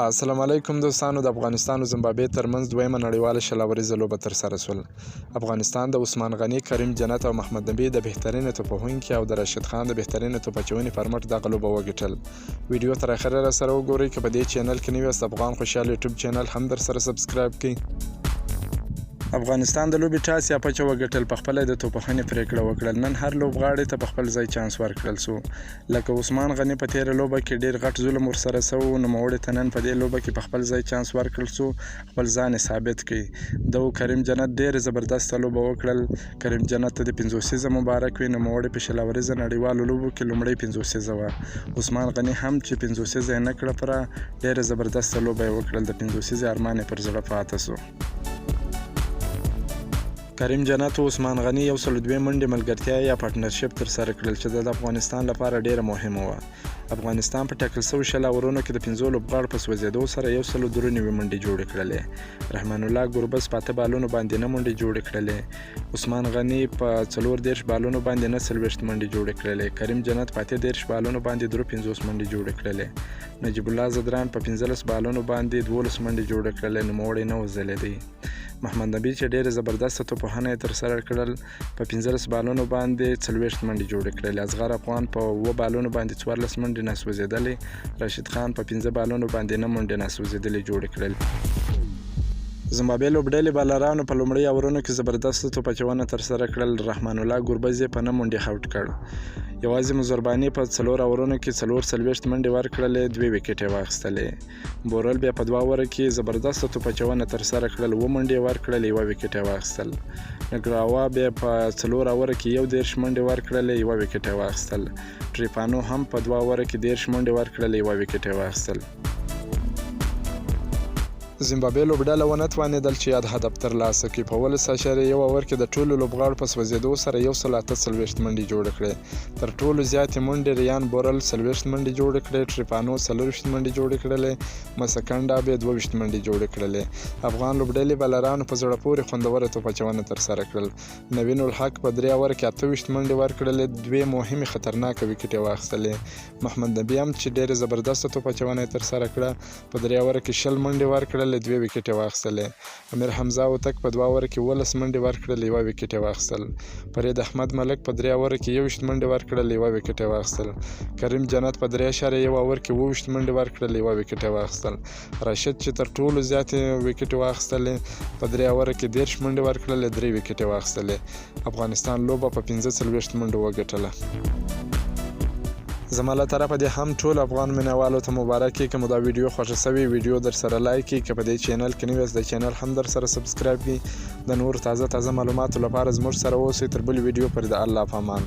السلام علیکم دوستانو، د افغانستان او زمبابوې ترمنځ دویمه نړیواله 20 اوریزه لوبه ترسره شول. افغانستان د عثمان غني، کریم جنت او محمد نبي د بهترینې توپوهونکي او د راشد خان د بهترینې توپ اچونې پر مټ دغه لوبه وګټل. ویډیو تر اخره را سره وګورئ. که په دې چینل کې نوي یاست، افغان خوشحال یوټیوب چینل هم در سره subscribe کړئ. افغانستان د لوبې ټاس یا پچه وګټل، په خپله د توپوهنې پرېکړه وکړل. نن هر لوبغاړي ته په خپل ځای چانس ورکړل سو. لکه عثمان غني، په تېره لوبه کې ډېر غټ ظلم ورسره سوی و، نوموړي ته نن په دې لوبه کې په خپل ځای چانس ورکړل سو، خپل ځان یې ثابت کړ. ده او کریم جنت ډېره زبردسته لوبه وکړل. کریم جنت ته د پنځوسیزه مبارک وي، نوموړي په 20 اوریزه نړیوالو لوبو کې لومړۍ پنځوسیزه وه. عثمان غني هم چې پنځوسیزه یې نه کړه پوره، ډېره زبردسته لوبه یې وکړل، د پنځوسیزې ارمان یې پر زړه پاته سو. کریم جنت او عثمان غني 102 منډې ملګرتیا یا partnership ترسره کړل، چې دا د افغانستان لپاره ډېره مهمه وه. افغانستان په ټاکل شوو 20 اورونو کې د پنځو لوبغاړو په سوځېدو سره 193 منډې جوړې کړلې. رحمان الله ګربز په 8 بالونو باندې 9 منډې جوړې کړلې. عثمان غني په 34 بالونو باندې 49 منډې جوړې کړلې. کریم جنت په 38 بالونو باندې 53 منډې جوړې کړلې. نجیب الله ځدران په 15 بالونو باندې 12 منډې جوړې کړلې، نوموړی نه وځلېدی. محمد نبي چې ډېره زبردسته توپوهنه یې ترسره کړل، په 15 بالونو باندې 40 منډې جوړې کړلې. اصغر افغان په 7 بالونو باندې 14 منډې ناسوځېدلې. راشد خان په 5 بالونو باندې 9 منډې ناسوځېدلې جوړې کړلې. زمبابوې لوبډلې بالرانو په لومړۍ اورونو کې زبردسته توپ اچونه ترسره کړل. رحمان الله ګربز یې په 9 منډې اوټ کړ. یوازې مزرباني په 4 اورونو کې 44 منډې ورکړلې، 2 ویکټې واخیستلې. بورل بیا په 2 اوره کې زبردسته توپ اچونه ترسره کړل، 7 منډې ورکړلې، 1 ویکټ یې واخیستل. نګراوا بیا په 4 اوره کې 31 منډې ورکړلې، 1 ویکټ یې واخیستل. ټریپانو هم په 2 اوره کې 30 منډې ورکړلې، 1 ویکټ یې واخیستل. زیمبابوې لوبډله ونه توانېدل چې یاد هدف ترلاسه کړي. په 17.1 اوور کې د ټولو لوبغاړو په سوځېدو سره 148 منډې جوړې کړې. تر ټولو زیاتې منډې ریان بورل 40 منډې جوړې کړې، ټریپانو 24 منډې جوړې کړلې، مسکنډا بیا 22 منډې جوړې کړلې. افغان لوبډلې بالرانو په زړه پورې خوندوره توپ اچونه ترسره کړل. نوین الحق په 3 اوور کې 28 منډې ورکړلې، 2 مهمې خطرناکه ویکټې واخیستلې. محمد نبي هم چې ډېره زبردسته توپ اچونه یې ترسره کړه، په 3 اوور کې 20 منډې ورکړلې، 2 ویکټې واخیستلې. امیر حمزه هوتک په 2 اوور کې 17 منډې ورکړلې، 1 ویکټ یې واخیستل. فرید احمد ملک په 3 اوور کې 21 منډې ورکړلې، 1 ویکټ یې واخیستل. کریم جنت په 3.1 اوور کې 27 منډې ورکړلې، 1 ویکټ یې واخیستل. راشد چې تر ټولو زیاتې ویکټې واخیستلې، په 3 اوور کې 30 منډې ورکړلې، 3 ویکټې واخیستلې. افغانستان لوبه په 45 منډو وګټله. زما له طرفه دې هم ټول افغان مینهوالو ته مبارک. که مو دا ویډیو خوښه شوې، ویډیو در سره like کړئ. که په دې چینل کې نوي یاست، د چینل هم در سره subscribe کړئ. د نور تازه تازه معلوماتو لپاره زموږ سره اوسئ. تر بلې ویډیو پورې د الله په امان.